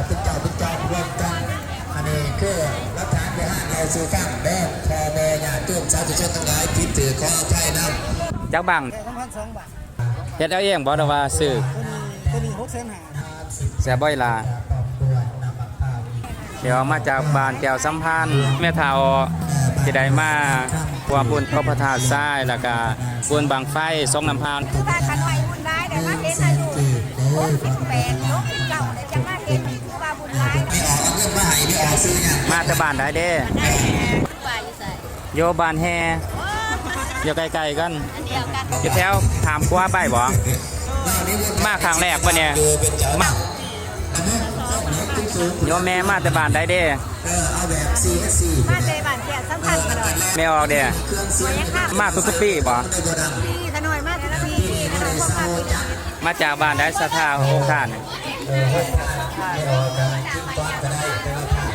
ກໍເປັນເຈົ້າເປັນຈອມຮ່ວມກັນ. ອັນນີ້ຄືຫຼັກຖານທີ່ຮ້ານເລົ່າສູ່ຟັງເດີ ພໍ່ແມ່ຍາດໂຍມສາທຸຊົນທັງຫຼາຍ ຜິດຖືກຂໍອະໄພນຳ. ຈັກບັ້ງ? ແຕ່ສຳພັນສອງບັ້ງ. ເຮັດເອົາເອງບໍ່ ຫຼືວ່າຊື້? ໂຕນີ້ ໂຕນີ້ຫົກແສນຫ້າ. ແຊບບໍ່ອີ່ຫຼ້າ? ດຽວມາຈາກບ້ານແກ້ວສຳພັນ ແມ່ເຖົ້າທີ່ໄດ້ມາຮ່ວມບຸນຕົບພະທາດຊາຍ ແລ້ວກະບຸນບັ້ງໄຟສົງນ້ຳພັນ. ຄືວ່າຂະນ້ອຍບຸນຫຼາຍ ໄດ້ມາເຫັນອາຍຸຫົກສິບແປດ ຫົກສິບເກົ້າ ໄດ້ຈະມາເຫັນ ຄືວ່າບຸນຫຼາຍ. ມາແຕ່ບ້ານໃດເດ້? ຢູ່ບ້ານແຮ່ ຢູ່ໃກ້ໆກັນ ຢູ່ແຖວຂ້າມຂົວໄປບໍ່? ມາຄັ້ງແລກບໍ່ນີ້? ມາ ໂຍມແມ່ມາແຕ່ບ້ານໃດເດ້? ມາແຕ່ບ້ານແກ້ວສຳພັນ. ແມ່ອອກເດ້? ມາທຸກໆປີບໍ່? ປີ ຂະນ້ອຍມາທຸກປີ. ມາຈາກບ້ານໃດ ສັດທາໂຮງທານ?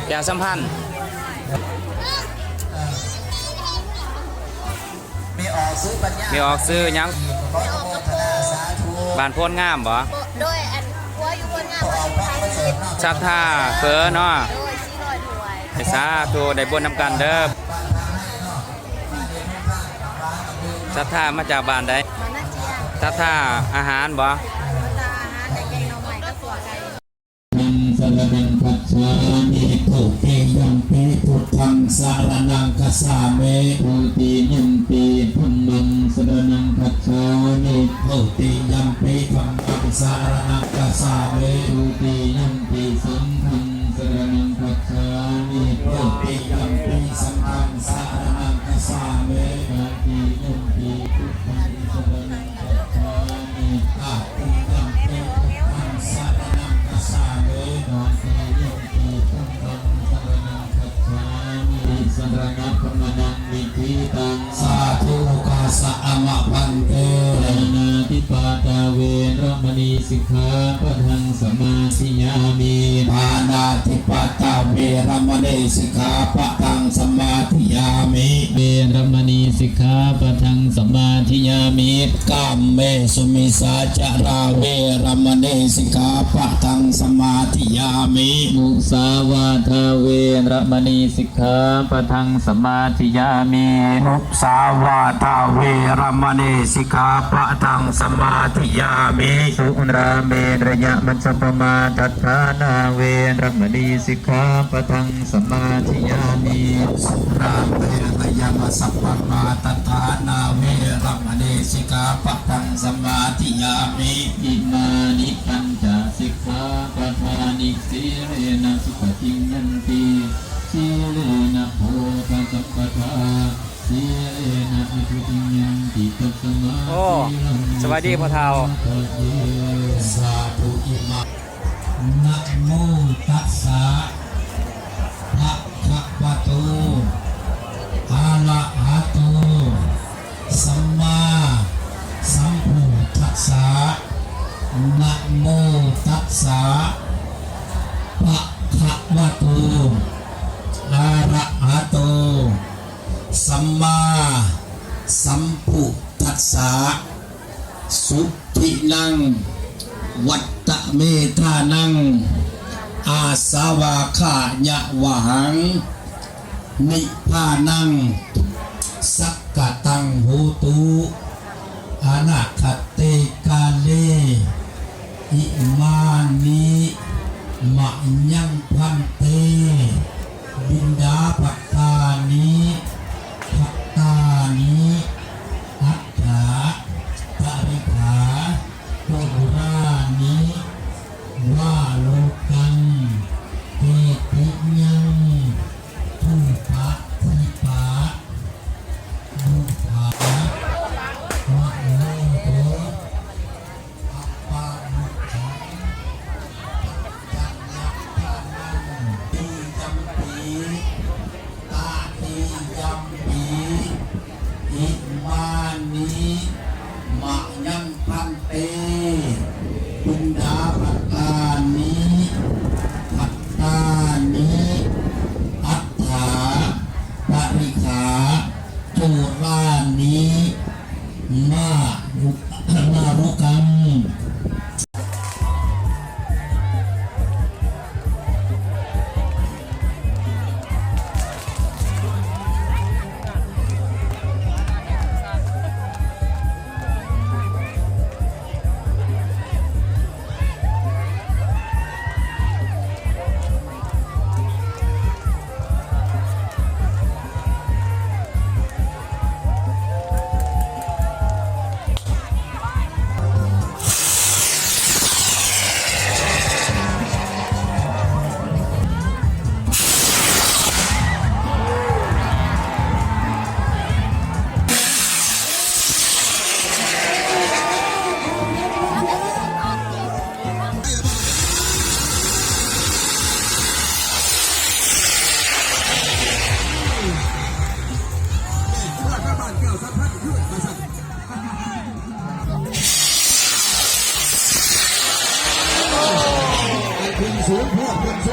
ແກ້ວສຳພັນ. ແມ່ອອກຊື່ຫຍັງ? ບ້ານໂພນງາມບໍ່? ໂດຍ ອັນ ຜົວຢູ່ໂພນງາມ. ສັດທາເຝີເນາະ. ໂດຍ ສີ່ຮ້ອຍຖ້ວຍ. ສາທຸ ໄດ້ບຸນນຳກັນເດີ. ສັດທາມາຈາກບ້ານໃດ? ສັດທາອາຫານບໍ່? ສັດທາອາຫານ ໄດ້ແກງໜໍ່ໄມ້ກັບຂົ້ວໄກ່. ສະຣະນັງຄັດສາມິ. ທຸຕິຍຳປິ ພຸດທັງ ສະຣະນັງຄັດສາມິ. ທຸຕິຍຳປິ ທຳມັງ ສະຣະນັງຄັດສາມິ. ທຸຕິຍຳປິ ທຳມັງ ສະຣະນັງຄັດສາມິ. ທຸຕິຍຳປິ ສັງຄັງ ສະຣະນັງຄັດສາມິ. ທຸຕິຍຳປິ ສັງຄັງ ສະຣະນັງຄັດສາມິ. ຕະຕິຍຳປິ ພຸດທັງ ສະຣະນັງ ສາມິ. ຕະຕິຍຳປິ ພຸດທັງ ສະຣະນັງ ກັດສາມິ. ຕະຕິຍຳປິ ທຳມັງ ສະຣະນັງ ກັດສາມິ. ຕິສະຣະນະ ກຳມະນັງ ນິທິຕັງ. ສາທຸ ໂອກາສະ ອະມະ ພັນເຕ. ປານາຕິປາຕາ ເວລະມະນີ ສິກຂາປະທັງ ສະມາທິຍາມິ. ປານາຕິປາຕາ ເວລະມະນີ ສິກຂາປະທັງ ສະມາທິຍາມິ. ເວລະມະນີ ສິກຂາປະທັງ ສະມາທິຍາມິ. ກາເມສຸມິດສາຈາລາ ເວລະມະນີ ສິກຂາປະທັງ ສະມາທິຍາມິ. ມຸສາວາທາ ເວລະມະນີ ສິກຂາປະທັງ ສະມາທິຍາມິ. ມຸສາວາທາ ເວລະມະນີ ສິກຂາປະທັງ ສະມາທິຍາມິ. ສຸລາເມລະຍະມັດຈະປະມາທັດຖານາ ເວລະມະນີ ສິກຂາປະທັງ ສະມາທິຍາມິ. ສຸລາເມລະຍະມັດຈະປະມາທັດຖານາ ເວລະມະນີ ສິກຂາປະທັງ ສະມາທິຍາມິ. ອິມານິ ປັນຈະ ສິກຂາປະທານິ ສີເລນະ ສຸຂະຕິງ ຍັນຕິ ສີເລນະ ໂພຄະ ສັມປະທາ ສີເລນະ ນິບພຸຕິງ ຍັນຕິ ຕັດສະມາ ໂອ້ ສີລັງ ສະບາຍດີພໍ່ເຖົ້າ ສາທຸ ອິມາ ນະໂມຕັດສະ ພະຄະວະໂຕ ອະລະຫະໂຕ ສຳມາສຳພຸດທັດສະ. ນະໂມຕັດສະ ພະຄະວະໂຕ ອະລະຫະໂຕ ສຳມາສຳພຸດທັດສະ. ສຸທິນັງ ວັດຕະເມທານັງ ອາສະວະຂະຍະວະຫັງ ນິບພານັງ ສັກກະຕັງໂຫຕຸ ອະນາຄະເຕກາເລ ອິມານິ ມະຍັງ ພັນເຕ ບິນດາພະຕານິ ພັດຕານິ ອັດຖາ ຕະລິຂາ ໂຕລານິ ວາໂລກັງ ເກຕິຍັງ ທູປະທິປະ ບຸບພາ ມະໂນໂທ ອັບປະມຸດຖັງ ປັນຈັງລັກຂະນັງ ຕິຍັມປີ ຕະຕິຍັມປີ ອິມານິ ມະຍັງພັນເຕ ປຸນດາພະຕານິ ພັດຕານິ ອັດຖາ ປະລິຂາ ໂຕລານິ ມາລຸ ມາລຸກັງ. ຂຶ້ນສູງໂພດ ຂຶ້ນສູ